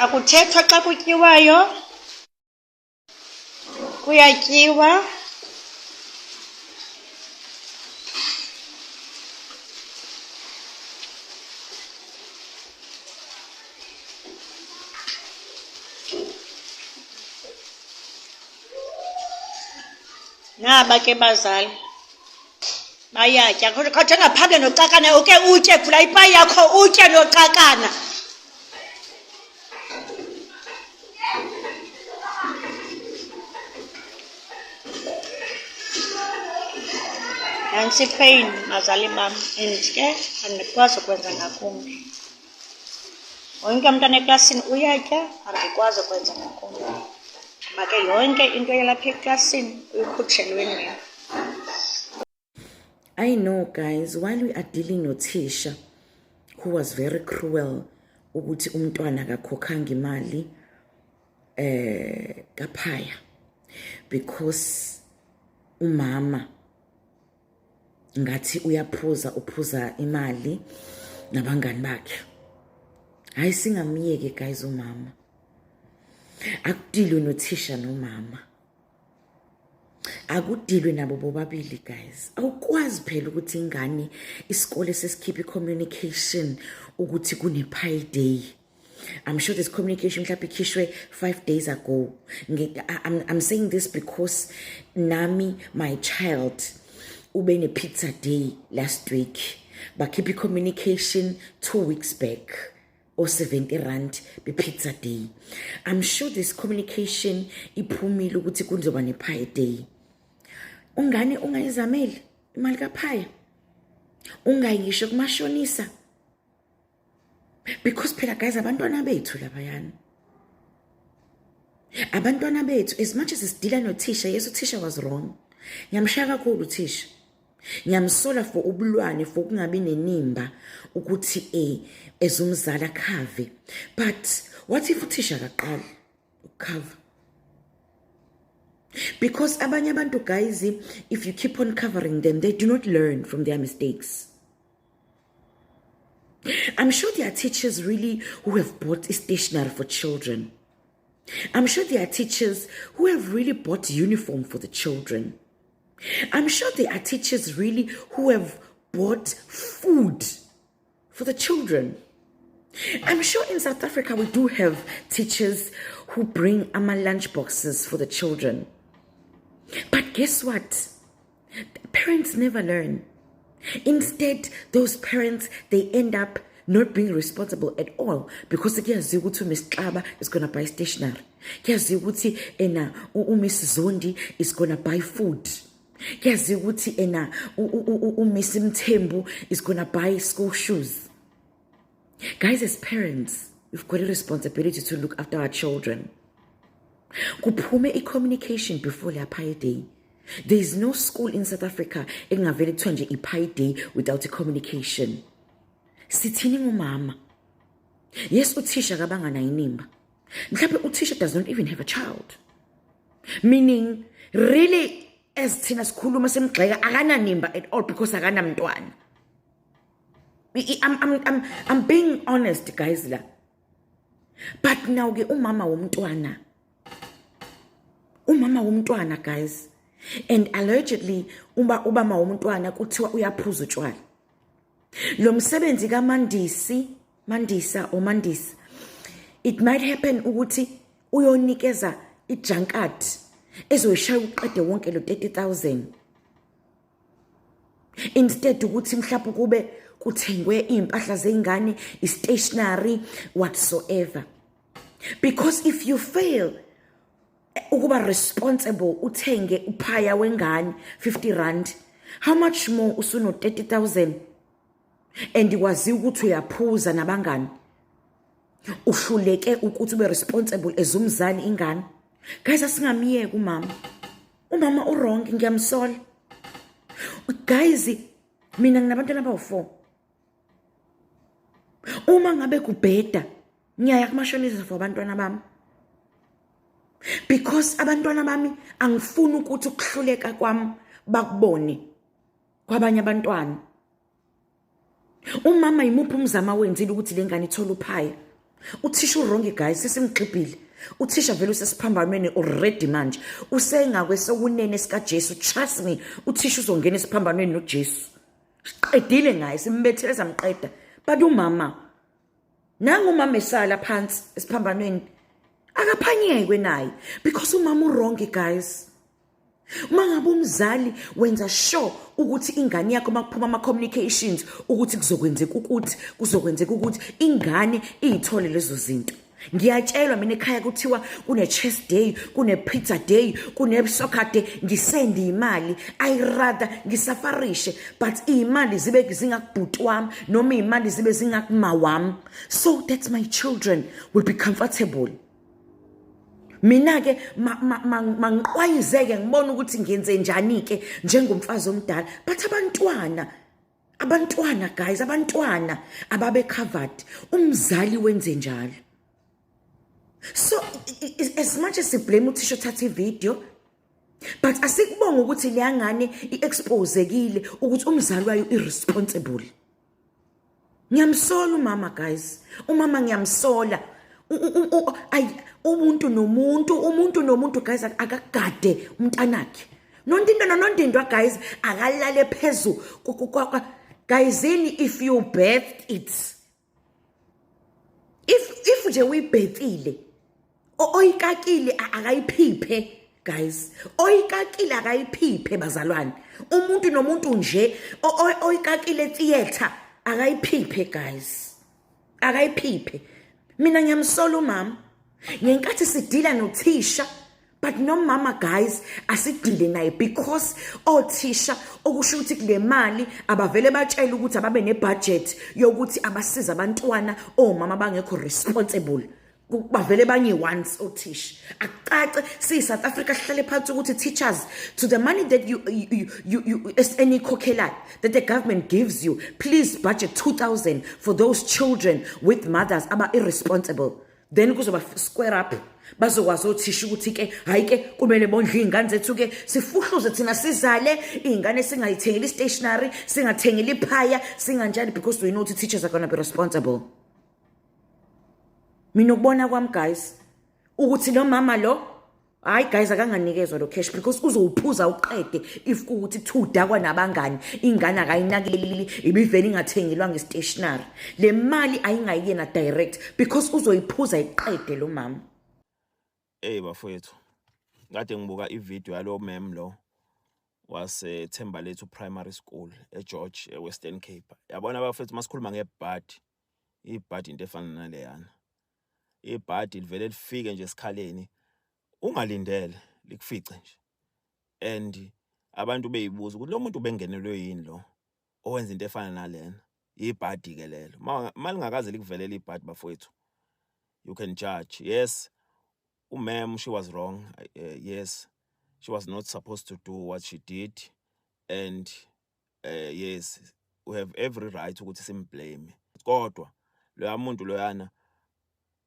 Akuthethwa xa kutyiwayo, kuyatyiwa. Naba ke bazali bayatya. Khawujonga phambili nocakana, uke utye, vula ipayi yakho utye nocakana. Nantsi ipain bazali bam and ke andikwazi ukwenza ngakumbi. Wonke umntana eklasini uyatya, andikwazi ukwenza ngakumbi. Ngoba ke yonke into yalapha eklasini uyikhutshelwe ndim. I know guys, while we are dealing nothisha who was very cruel ukuthi umntwana akakhokhanga imali kaphaya because umama ngathi uyaphuza, uphuza imali nabangani bakhe. Hayi, singamyeki guys umama. Akudilwe nothisha nomama. Akudilwe nabo bobabili guys. Awukwazi phela ukuthi ingane isikole sesikhipha i-communication ukuthi kune-pie day. I'm sure this communication mhlawumbe ikhishwe 5 days ago. I'm saying this because nami, my child, ube ne-pizza day last week. Bakhipha i-communication 2 weeks back. Or 70 rand be-pizza day. I'm sure this communication iphumile ukuthi kuzoba ne-pie day. Ungane ungayizameli imali kaphaya. Ungayi ngisho kumashonisa. Because phela guys, abantwana bethu labayana. Abantwana bethu, as much as sidila nothisha, yes, uthisha was wrong. Ngiyamshaya kakhulu uthisha. Ngiyamsola for ubulwane, for ukungabi nenimba ukuthi ezumzala khave. But what if uthisha akaqali ukukhava? Because abanye abantu guys, if you keep on covering them, they do not learn from their mistakes. I'm sure there are teachers really who have bought stationery for children. I'm sure there are teachers who have really bought uniform for the children. I'm sure there are teachers really who have bought food for the children. I'm sure in South Africa we do have teachers who bring ama lunch boxes for the children. But guess what? Parents never learn. Instead, those parents, they end up not being responsible at all because kuyaziwa ukuthi uMiss Xaba is going to buy stationery. Kuyaziwa ukuthi ena uMiss Zondi is going to buy food. Kuyaziwa ukuthi ena uMiss Mthembu is going to buy school shoes. Guys, as parents, we've got a responsibility to look after our children. Kuphume i-communication before their pie day. There is no school in South Africa engavele kuthiwa nje i-pie day without a communication. Sithini ngomama? Yes, uthisha akabanga nayo inimba. Mhlawumbe uthisha does not even have a child. Meaning, really, as thina sikhuluma simgxeka, akananimba at all because akanamntwana. I'm being honest, guys, la. But now ke umama womntwana. Umama womntwana, guys. And allegedly ubama womntwana kuthiwa uyaphuza utshwala. Lo msebenzi kaMandisi, Mandisa or Mandisi, it might happen ukuthi uyonikeza ijunkard ezoyishaya uqede wonke lo 30,000. Instead ukuthi mhlawumbe kube kuthengwe impahla zeingane, i-stationery whatsoever. Because if you fail ukuba responsible uthenge uphaya wengane 50 rand, how much more usuno 30,000 and wazi ukuthi uyaphuza nabangani, uhluleke ukuthi ube responsible as umzali ingane. Guys, asingamiyeki umama. Umama u-wrong, ngiyamsola. Guys, mina nginabantwana abawu-4. Uma ngabe kubheda, ngiyaya kumashonisa for abantwana bami. Because abantwana bami angifuni ukuthi ukuhluleka kwami bakubone kwabanye abantwana. Umama yimuphi umzamo awenzile ukuthi le ngane ithole uphaya? Uthisha u-wrong, guys, sesimgxibhile. Uthisha vele usesiphambanweni already manje. Usengakwesokunene sikaJesu. Trust me, uthisha uzongena esiphambanweni noJesu. Siqedile ngaye, simbethele samqeda. But umama, nangu umama esala phansi esiphambanweni, akaphanyekwe naye because umama u-wrong, guys. Uma ngabe umzali wenza sure ukuthi ingane yakho makuphuma ama-communications ukuthi kuzokwenzeka ukuthi kuzokwenzeka ukuthi ingane iyithole lezo zinto. Ngiyatshelwa mina ekhaya kuthiwa kune-chess day, kune-pizza day, kune-soccer day, ngisende imali. I rather ngisafarishe, but iy'mali zibe zingakubhuti wami noma iy'mali zibe zingakuma wami, so that my children will be comfortable. Mina-ke mangiqwayizeke ngibona ukuthi ngenze njani-ke njengomfazi omdala, but abantwana, abantwana, guys, abantwana ababe covered. Umzali wenze njalo. So as much as si-blame uthisha othatha ivideo, but asikubonga ukuthi leya ngane i-exposekile ukuthi umzali wayo irresponsible. Ngiyamsola umama, guys, umama ngiyamsola. Ay, umuntu nomuntu, umuntu nomuntu, guys, akagade umntanakhe. Nontindo nonondindwa, guys, akalale phezu guyzini. If you birthed it, if nje uyibhethile, oyikakile akayiphiphe, guys, oyikakile akayiphiphe, bazalwane. Umuntu nomuntu nje oyikakile theater akayiphiphe, guys, akayiphiphe. Mina ngiyamsola umama ngenkathi sidila nothisha, but nomama, guys, asidile naye because othisha okusho ukuthi kule mali abavele batshela ukuthi ababe ne-budget yokuthi abasiza abantwana omama bangekho responsible. Bavele banye once othisha akucace siyi-South Africa, sihlale phansi ukuthi teachers, to the money that you enikhokhelayo, that the government gives you, please budget 2000 for those children with mothers aba-irresponsible. Then kuzoba square up, bazokwazi othisha ukuthi-ke hhayi-ke kumele bondle iy'ngane zethu-ke, sifuhluze thina sizale iy'ngane, singayithengeli i-stationary, singathengeli iphaya, singanjani, because we know ukuthi teachers are gonna be responsible. Mina ukubona kwami, guys, ukuthi lo mama lo, hayi, guys, akanganikezwa lo cash because uzowuphuza uqede. If kuwukuthi kuthiwa udakwa nabangani, ingane akayinakekeli, ibivele ingathengelwanga i-stationary, le mali ayingayiyena direct because uzoyiphuza iqede lo mama. Hey bafowethu, kade ngibuka ivideo yalo mem lo wase Thembalethu Primary School eGeorge, eWestern Cape. Yabona bafethu, masikhuluma ngebhadi, ibhadi into efana naleyana. Ibhadi livele lifike nje esikhaleni ungalindele, likufice nje. And abantu beyibuza ukuthi lo muntu bengenelwe yini lo owenza into efana nalena. Ibhadi ke lelo. Malingakaze likuvelele ibhadi, bafowethu, you can judge. Yes, uma'am, she was wrong. Yes, she was not supposed to do what she did, and yes, we have every right ukuthi sim-blame, kodwa loya muntu loyana,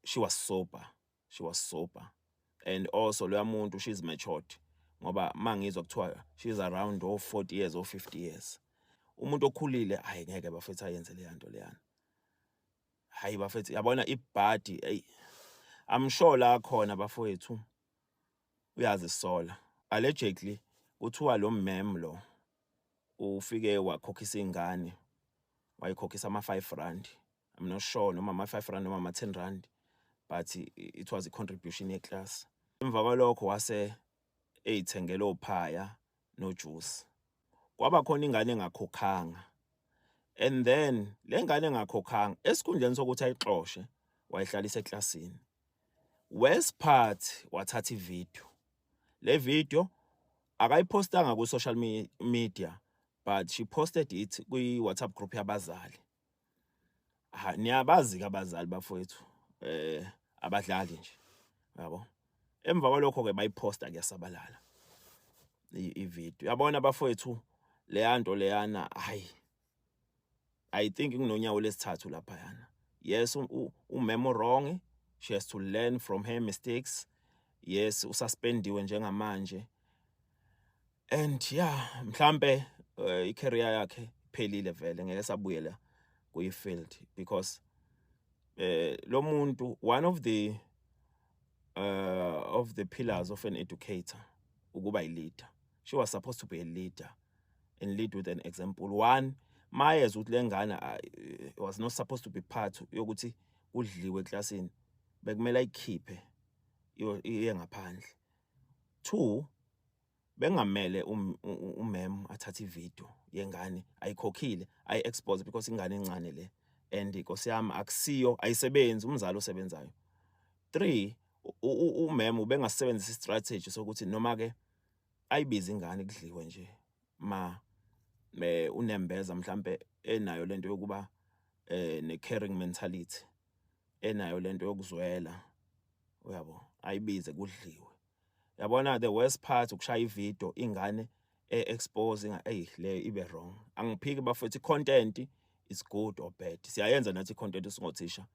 she was sober, she was sober. And also loya muntu, she's matured, ngoba mangizwa kuthiwa she's around oh 40 years or 50 years, umuntu okhulile. Hayi, ngeke bafethu ayenze leya nto leyana. Hayi bafethu, yabona ibhadi, hey, I'm sure la khona bafowethu uyazisola. Allegedly kuthiwa lo mem lo ufike wakhokhisa ingane, wayikhokhisa ama 5 rand. I'm not sure noma ama 5 rand noma ama 10 rand, but it was a contribution ye-class. Emva kwalokho wase eyithengele ophaya no juice. Kwaba khona ingane engakhokhanga, and then le ngane engakhokhanga, esikhundleni sokuthi ayixoshe, wayihlalisa eklasini. Worst part, wathatha ivideo. Le video akayiphostanga ku social media, but she posted it kwi WhatsApp group yabazali. Ha, niyabazi ke abazali bafowethu, abadlali nje, yabo. Emva kwalokho ke bayiposta, kuyasabalala ivideo. Yabona bafowethu, leya nto leyana, hayi, I think kunonyawo lesithathu lapha yana. Yes, umemo wrong, she has to learn from her mistakes. Yes, ususpendiwe njengamanje, and yeah, mhlambe i-career yakhe iphelile vele, ngeke sabuyela kuyi-field because Lo muntu, one of the pillars of an educator ukuba yi-leader. She was supposed to be a leader and lead with an example. One, mayeza ukuthi lengane was not supposed to be part yokuthi kudliwe eklasini, bekumele ayikhiphe iye ngaphandle. Two, bengamele umem athathe ivideo yengane ayikhokhile, ayi-expose, because ingane encane le and inkosi yami akusiyo, ayisebenzi, umzali osebenzayo. Three, umem ubengasebenzisa i-strategy sokuthi noma ke ayibize ingane kudliwe nje, ma me unembeza mhlambe enayo lento yokuba ne caring mentality, enayo lento yokuzwela, uyabo, ayibize kudliwe. Yabona, the worst part ukushaya ivideo ingane e-expose. Ey, le ibe wrong. Angiphiki bafethu, i-content is good or bad, siyayenza nathi i-content singothisha.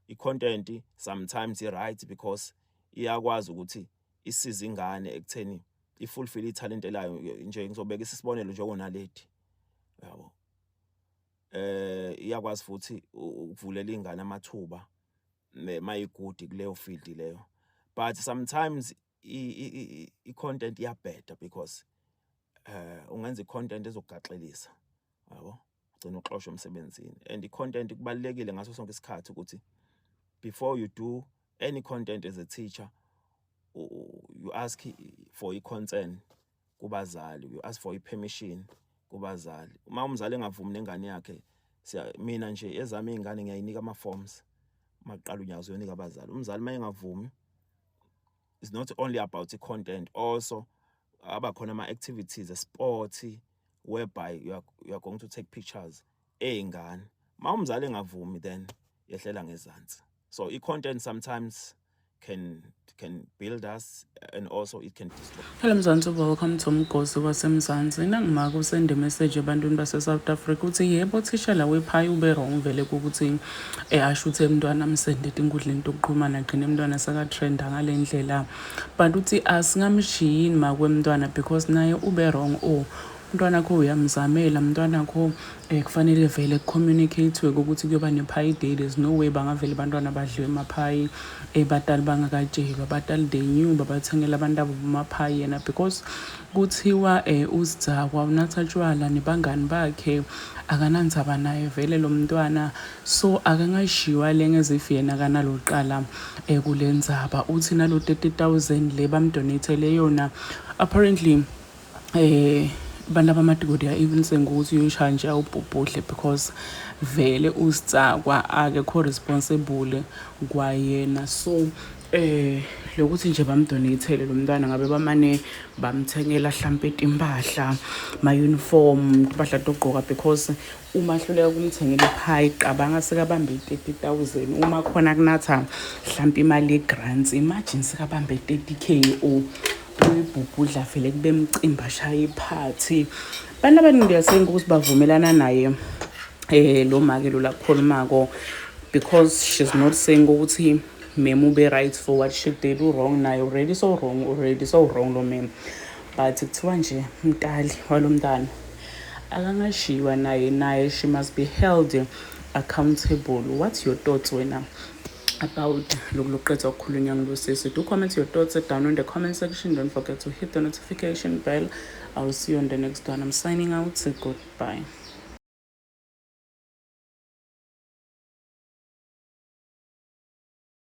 I-content sometimes i-right because iyakwazi ukuthi isize ingane ekutheni ifulfill ithalente layo. Nje ngizobeka isibonelo njengoNaledi, yabo, iyakwazi futhi ukuvulela ingane amathuba mayigudi kuleyo field leyo, but sometimes i-content iyabheda because ungenza i-content ezokugaxelisa, yabo, ugcina uxoshwa emsebenzini. And i-content kubalulekile ngaso sonke isikhathi ukuthi before you do any content as a teacher, you ask for i-consent kubazali, you ask for i-permission kubazali. Uma umzali engavumi nengane yakhe, mina nje ezami izingane ngiyayinika ama-forms maqala unyaka, uyonika abazali. Umzali uma engavumi, it's not only about i-content, also abakhona ama-activities, sport, whereby you are going to take pictures ey'ngane. Ma umzali engavumi, then yehlela ngezansi. So i-content sometimes can build us and also it can destroy. Hello Mzansi, welcome to Umgosi waseMzansi. Nangimaka usende message ebantwini base-South Africa, uthi yebo, thisha wephayi ube wrong vele ukuthi ashuthe umntwana, amsende etinkundleni tokuxhumana, agcine umntwana sekatrenda ngale ndlela, but uthi asingamshiyi yini makwemntwana because naye ube wrong. Oh, umntwana kho uyamzamela, mntwana kho kufanele vele kucommunicate ukuthi kuyoba ne-pie day. There's no way bangavele abantwana badliwe emaphayi batali bangakatshelwa. Batali, they knew babathengela abantu abo bamaphayi. Yena because kuthiwa uzidzakwa, unatha tshwala nebangani bakhe, akanandzaba naye vele lo mntwana, so akangashiwa le ngezifi yena akanaloqala kule ndzaba. Uthi nalo 30,000 le bamdonatele yona, apparently abantu abamatiko, they are even saying ukuthi uyoyishaya nje awubhubhudle because vele usitsakwa, akekho responsible kwayena. So lokuthi nje bamdonatele lo mntwana, ngabe bamane bamthengela hlampe timpahla, ma-uniform, impahla tokugqoka, because uma hluleka kumthengela iphayi, qabanga sekabambe i-30,000. Uma khona kunatha hlampe imali ye-grants, imagine sekabambe 30K or uyibhubhudla vele kube mcimbi, ashaya iphathi. Abantu abaningi ndiyasenga ukuthi bavumelana naye lo make lo lakhulumako because she's not saying ukuthi mem ube right for what she did, wrong naye already, so wrong already, so wrong lo mem, but kuthiwa nje mntali walo mntana akangashiwa naye, naye she must be held accountable. What's your thoughts wena about lokhu lokuqeda ukukhulunywa ngilosisi? Do comment your thoughts down in the comment section. Don't forget to hit the notification bell. I will see you on the next one. I'm signing out. Goodbye.